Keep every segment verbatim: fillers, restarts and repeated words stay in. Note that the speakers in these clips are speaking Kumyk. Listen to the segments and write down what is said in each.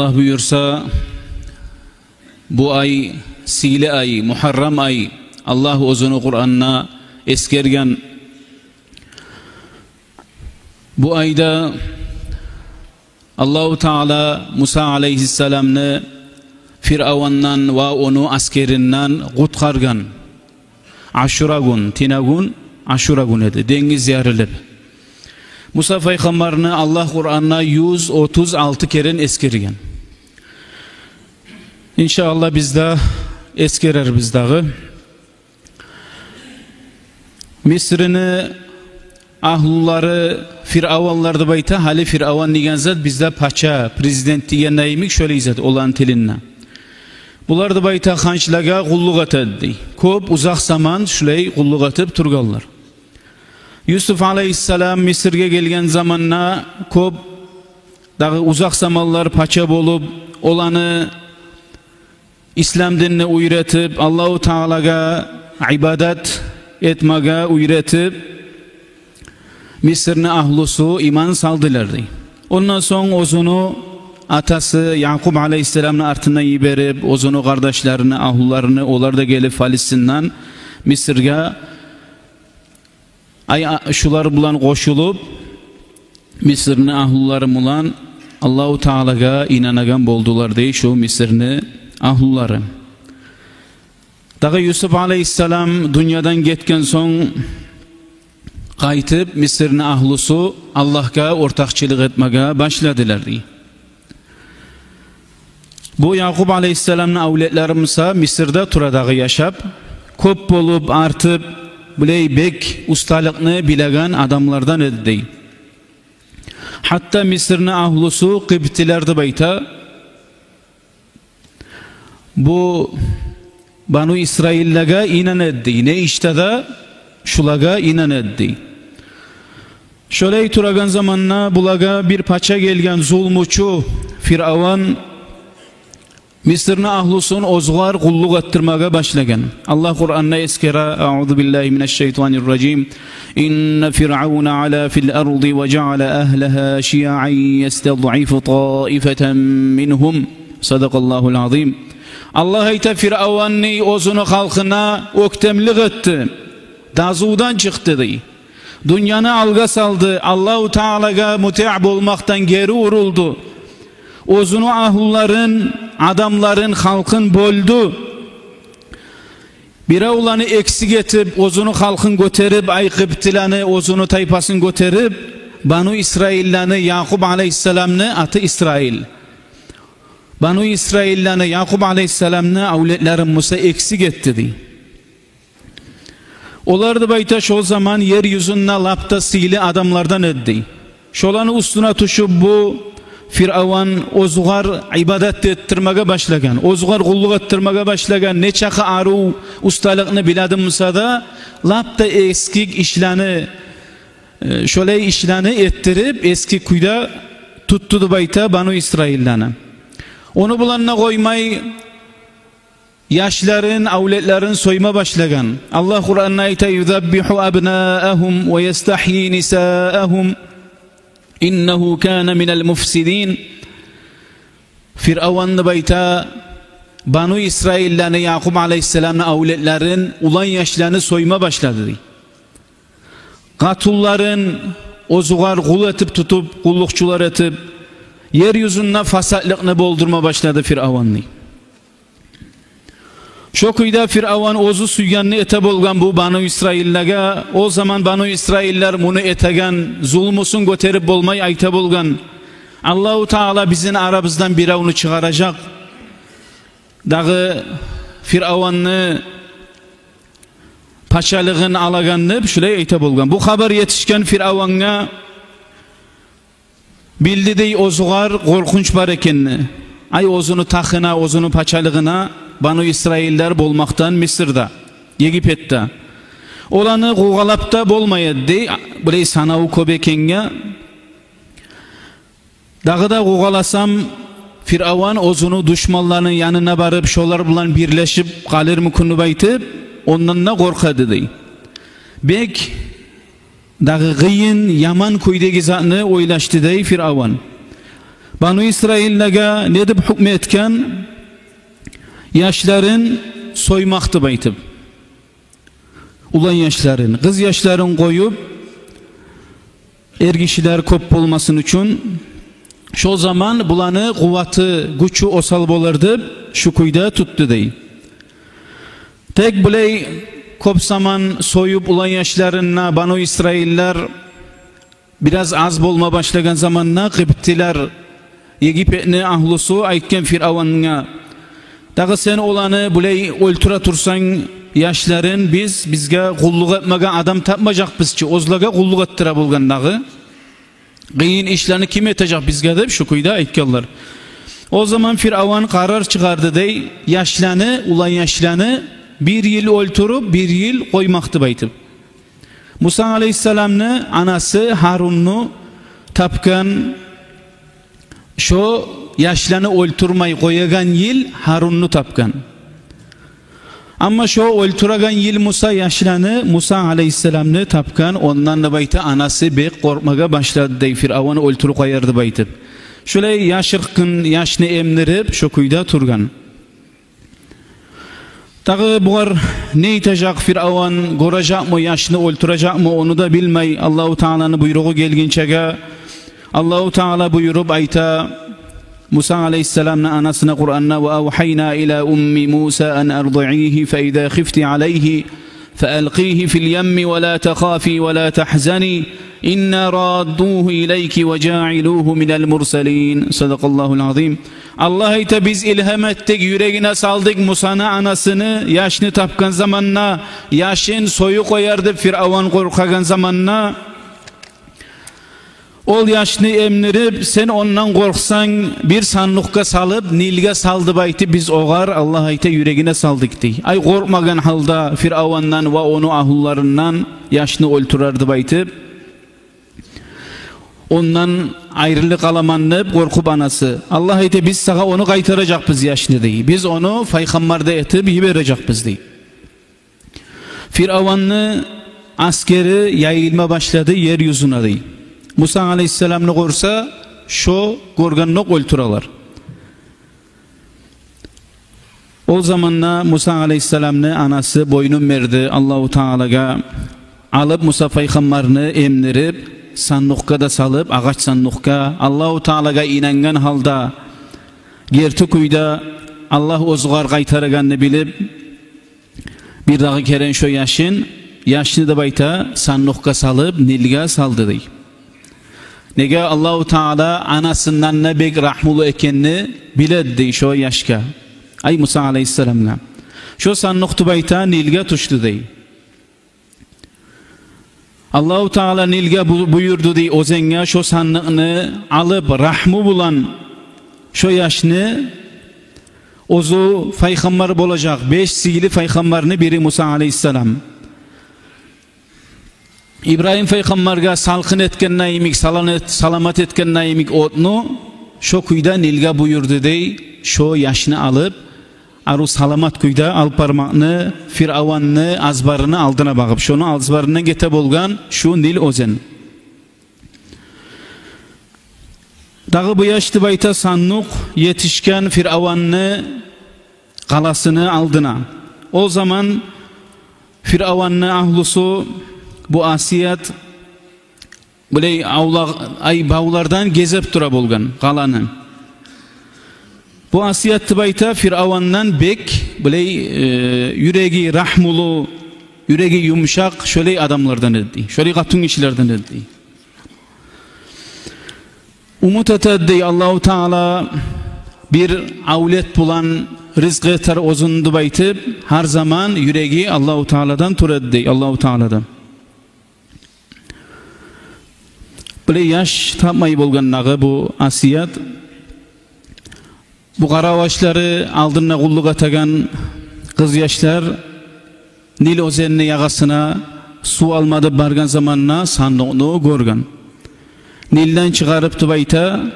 Аллагь буюрса, бу ай, сыйлы ай, Мугьаррам ай, Аллагь оьзюню Къуранда эсгерген. Бу айда Аллагьу Таала Муса алейгьиссаламны Фиръавндан ва ону аскеринден къутгъаргъан. Ашура гюн, тюнегюн Ашура гюн эди, денгиз ярылып. Муса пайхаммарны Аллагь Къуранда юз отуз алты керен эсгерген. Иншааллагь, биз де эсгерербиз дагъы. Мисрини агьлулары, фиръаванлар деп айта, гьали фиръаван деген зат бизде пача, президент дегенде йимик, шолай зат оланы тилинде. Булар деп айта, ханчлагъа къуллукъ этеди. Кёп узакъ заман шулай къуллукъ этип тургъанлар. Юсуп алейгьиссалам Мисрге гелген заманда кёп, дагъы узакъ заманлар пача болуп, оланы ислам динни уьйретип, Аллагьу Таалагъа ибадат этмеге уьйретип, Мисрни агьлусу иман салдылар дей. Ондан сонг оьзюню атасы Якъуб алейгьиссаламны артындан йиберип, оьзюню къардашларыны, агьлуларыны, олар да гелип Фалестинден Мисрге, ай, а, шулар булан къошулуп, Мисрни агьлулары булан Аллагьу Таалагъа инанагъан болдулар дей шу Мисрни агьлулары. Дагъы Юсуп алейгьиссалам дюньядан гетген сонг, къайтып Мисрни агьлусу Аллагьгъа ортакъчылыкъ этмеге башладылар дей. Бу Якъуб алейгьиссаламны авлетлери буса Мисрде тура дагъы яшап, кёп болуп, артып, булай бек усталыкъны билеген адамлардан эди дей. Гьатта Мисрни агьлусу къибтилер деп айта, бу Бану Исраиллагъа инанады дей. Не ишде де шулагъа инанады дей. Шолай турагъан заманда булагъа бир пача гелген, зулмучу Фиръаван, Мисрни агьлусун оьзюгер къуллукъ этдирмеге башлагъан. Аллагь Къуранда эсгере: أعوذ بالله من الشيطان الرجيم. إن فرعون علا في الأرض وجعل أهلها شيعا يستضعف طائفة منهم. صدق الله العظيم. Аллагь айта, Фиръаванны оьзюню халкъына оьктемлик этди, дазувдан чыкъды дей. Дюньяны алгъа салды, Аллагьу Таалагъа мутиъ болмакъдан гери урулду. Оьзюню агьлуларын, адамларын, халкъын бёлдю. Биревлени эксик этип, оьзюню халкъын гётерип, ай, къибтилени, оьзюню тайпасын гётерип, Бану Исраиллени, Якъуб алейгьиссаламны аты Исраил, Бану Исраиллени, Якъуб алейгьиссаламны авлетлерин буса эксик этди дей. Олар деп айта, шол заман ер юзюнде лап да сыйлы адамлардан эди дей. Шоланы уьстюне тюшюп, бу Фиръаван оьзюгер ибадат этдирмеге башлагъан, оьзюгер къуллукъ этдирмеге башлагъан, нечакъы арив усталыкъны билеген буса да, лап да эксик ишлени, э, шолай ишлени этдирип, эксик кюйде тутду деп айта Бану Исраиллени. Ону булан да къоймай, яшларын, авлетлерин сойма башлагъан. Аллагь Къуранда айта: يذبح أبناءهم ويستحيي نساءهم إنه كان من المفسدين. Фиръаван деп айта, Бану Исраиллени, Якъуб алейгьиссаламны авлетлерин, улан яшларын сойма башлады дей. Къатунларын оьзюгер къул этип тутуп, къуллукъчулар этип, ер юзюнде фасатлыкъны болдурма башлады Фиръаван дей. Шо кюйде Фиръаван оьзю сюйгенни эте болгъан бу Бану Исраиллагъа. О заман Бану Исраиллер муну этеген зулмусун гётерип болмай, айта болгъан: «Аллагьу Таала бизин арабыздан биревню чыгъаражакъ, дагъы Фиръаванны пачалыгъын алагъан», — деп шулай айта болгъан. Бу хабар етишген Фиръавангъа, билди дей оьзюгер къоркъунч бар экенни. Ай, оьзюню тахына, оьзюню пачалыгъына Бану Исраиллер болмакъдан Мисрде, Египетде. Оланы къувалап да болмай эди дей, булай санаву кёп экенге. Дагъы да къуваласам, Фиръаван оьзюню душманларыны янына барып, шолар булан бирлешип къалырмы экен деп айтып, ондан да къоркъа эди дей. Бек дагъы къыйын, яман кюйдеги затны ойлашды дей Фиръаван. Бану Исраиллагъа не деп гьукму этген? Яшларын соймакъ деп айтып, улан яшларын, къыз яшларын къоюп, эргишилер кёп болмасын учун. Шо заман буланы къуваты, гючю осал болар деп, шу кюйде тутду дей. Тек булай кёп заман союп улан яшларын да Бану Исраиллер бираз аз болма башлагъан заманда къыбтилер, Египетни агьлюсю айтгъан Фиръавангъа: «Дагъы сен оланы булай оьлтюре турсанг, яшларын, биз бизге къуллукъ этмеге адам тапмажакъбыз чы, оьзлеге къуллукъ этдире болгъан дагъы. Къыйын ишлени ким этежек бизге?» — деп шу кюйде айтгъанлар. О заман Фиръаван къарар чыгъарды дей, яшланы, улан яшланы бир йыл оьлтюрюп, бир йыл къоймакъ деп айтып. Муса алейгьиссаламны анасы Гьарунну тапгъан, шо яшланы оьлтюрмей къоягъан йыл Гьарунну тапгъан. Амма шо оьлтюреген йыл Муса яшланы, Муса алейгьиссаламны тапгъан, ондан да деп айта, анасы бек къоркъмагъа башлады дей, Фиръаван оьлтюрюп къояр деп айтып. Шолай яшыртгъын яшны эмдирип, шо кюйде тургъан. Дагъы бугъар не этежек Фиръаван, гёрежекми яшны, оьлтюрежекми, ону да билмей, Аллагьу Тааланы буйругъу гелгинчеге. Аллагьу Таала буюруп айта Муса алейгьиссаламны анасына Къуръанда: «وأوحينا إلى أم موسى أن أرضعيه فإذا خفت عليه فألقيه في اليم ولا تخافي ولا تحزني إنا رادوه إليك وجاعلوه من المرسلين». صدق الله العظيم. Аллагь айта: «Биз илгьам этдик, юрегине салдыкъ Мусаны анасыны, яшны тапгъан заманда, яшын союп къояр деп Фиръаван къоркъагъан заманда, ол яшны эмдирип, сен ондан къоркъсанг, бир сандукъгъа салып, Нилге сал деп айтып, биз огъар, Аллагь айта, юрегине салдыкъ», — дей. Ай къоркъмагъан гьалда Фиръавандан ва ону агьлюлеринден, яшны оьлтюрер деп айтып, ондан айрылып къаламан деп къоркъуп анасы. Аллагь айта: «Биз сагъа ону къайтаражакъбыз, яшны», — дей. «Биз ону пайхаммар да этип йибережекбиз», — дей. Фиръаванны асгери яйылма башлады ер юзюне дей. Муса алейгьиссаламны гёрсе, шо гёргенокъ оьлтюрелер. Ол заманда Муса алейгьиссаламны анасы бойнун берди Аллагьу Таалагъа. Алып Муса пайхаммарны эмдирип, сандукъгъа да салып, агъач сандукъгъа, Аллагьу Таалагъа инангъан гьалда, герти кюйде Аллагь оьзюгер къайтарагъанны билип, бир дагъы керен шо яшын, яшны деп айта, сандукъгъа салып, Нилге салды дей. Неге? Аллагьу Таала анасындан да бек рагьмулу экенни биледи дей шо яшгъа, ай Муса алейгьиссаламгъа. Шо сандукъ деп айта, Нилге тюшдю дей. Аллагьу Таала Нилге бу-, буюрду дей, оьзенге, шо сандукъны алып, рагьму булан шо яшны, оьзю пайхаммар болажакъ беш сыйлы пайхаммарны бири Муса алейгьиссалам, Ибрагьим пайхаммаргъа салкъын этгенде йимик, салан эт-, саламат этгенде йимик отну, шо кюйде Нилге буюрду дей, шо яшны алып, арив саламат кюйде алып бармакъны Фиръаванны азбарыны алдына багъып. Шону азбарындан гете болгъан шу Нил оьзен. Дагъы бу яш деп айта, сандукъ етишген Фиръаванны къаласыны алдына. О заман Фиръаванны агьлюсю, бу Асият, булай авлакъ, ай, бавлардан гезеп тура болгъан къаланы. Бу Асият деп айта, Фиръавандан бек, булай, э, юреги рагьмулу, юреги юмшакъ, шолай адамлардан эди дей, шолай къатынгишилерден эди дей. Умут этеди дей, Аллагьу Таала бир авлет булан ризкъы этер оьзюн деп айтып, гьар заман юреги Аллагьу Тааладан тура эди дей, Аллагьу Тааладан. Булай яш тапмай болгъан дагъы бу Асият. Бу къаравашлары алдында къуллукъ этеген къыз яшлар Нил оьзенни ягъасына сув алма деп баргъан заманда сандукъну гёрген. Нилден чыгъарып деп айта,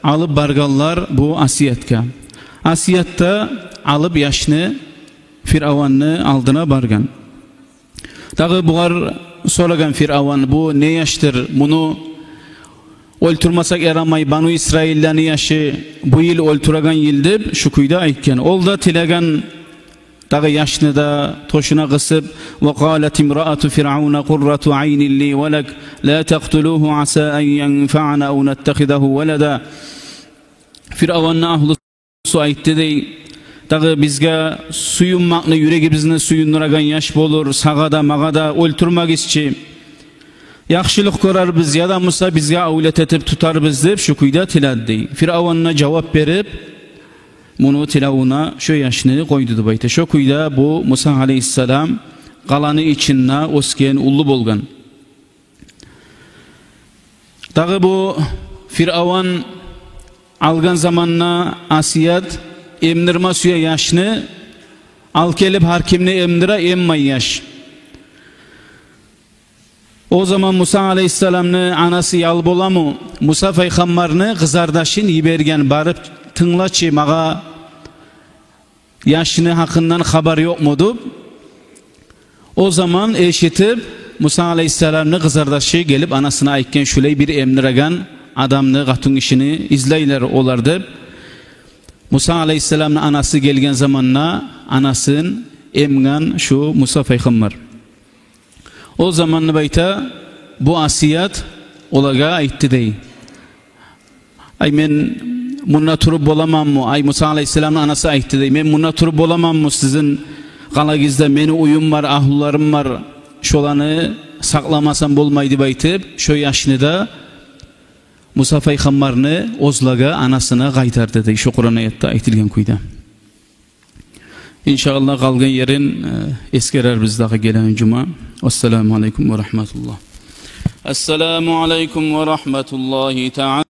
алып баргъанлар бу Асиятгъа. Асият да алып яшны Фиръаванны алдына баргъан. Дагъы бугъар сорагъан Фиръаван: «Бу не яшдыр? Муну оьлтюрмесек ярамай Бану Исраиллени яшы, бу йыл оьлтюреген йыл деп, шу кюйде айтгъан. Ол да тилеген дагъы яшны да тёшюне къысып: «Ва къалат имраату фиръавна къуррату айнин ли ва лак, ла такътулугьу аса ан янфаъна ав наттахизагьу валада». Фиръаванны агьлюсю айтды дей: «Дагъы бизге сююнмекни, юрегибизни сююндюреген яш болур, сагъа да, магъа да, оьлтюрмегиз чи. Яхшылыкъ гёрербиз, яда буса бизге авлет этип тутарбыз», — деп шу кюйде тиледи дей. Фиръаван да жавап берип, муну тилевюне шо яшны къойду деп айта. Шо кюйде бу Муса алейгьиссалам къаланы ичинде оьсген, уллу болгъан. Дагъы бу Фиръаван алгъан заманда Асият эмдирме сюе яшны, ал гелип гьар кимни эмдире, эммей яш. О заман Муса алейгьиссаламны анасы ял боламы, Муса пайхаммарны къызардашын йиберген, барып тынгла чы, магъа яшны гьакъындан хабар ёкъму деп. О заман эшитип, Муса алейгьиссаламны къызардашы гелип анасына айтгъан: «Шулай бир эмдиреген адамны, къатынгишини излейлер олар», — деп. Муса алейгьиссаламны анасы гелген заманда анасын эмген шу Муса пайхаммар. О заман деп айта, бу Асият олагъа айтды дей: «Ай, мен мунда туруп боламанмы?» Ай, Муса алейгьиссаламны анасы айтды дей: «Мен мунда туруп боламанмы сизин къалагъызда? Мени уьюм бар, агьлюлерим бар, шоланы сакъламасам болмай», — деп айтып, шо яшны да, Муса пайхаммарны оьзлеге, анасына къайтарды дей, шо Къуран аятда айтылгъан кюйде. Иншааллагь, къалгъан ерин, э, эсгерербиз дагъы гелеген жума. Ассаламу алейкум ва рагьматуллагь. Ассаламу алейкум ва рагьматуллагьи таала.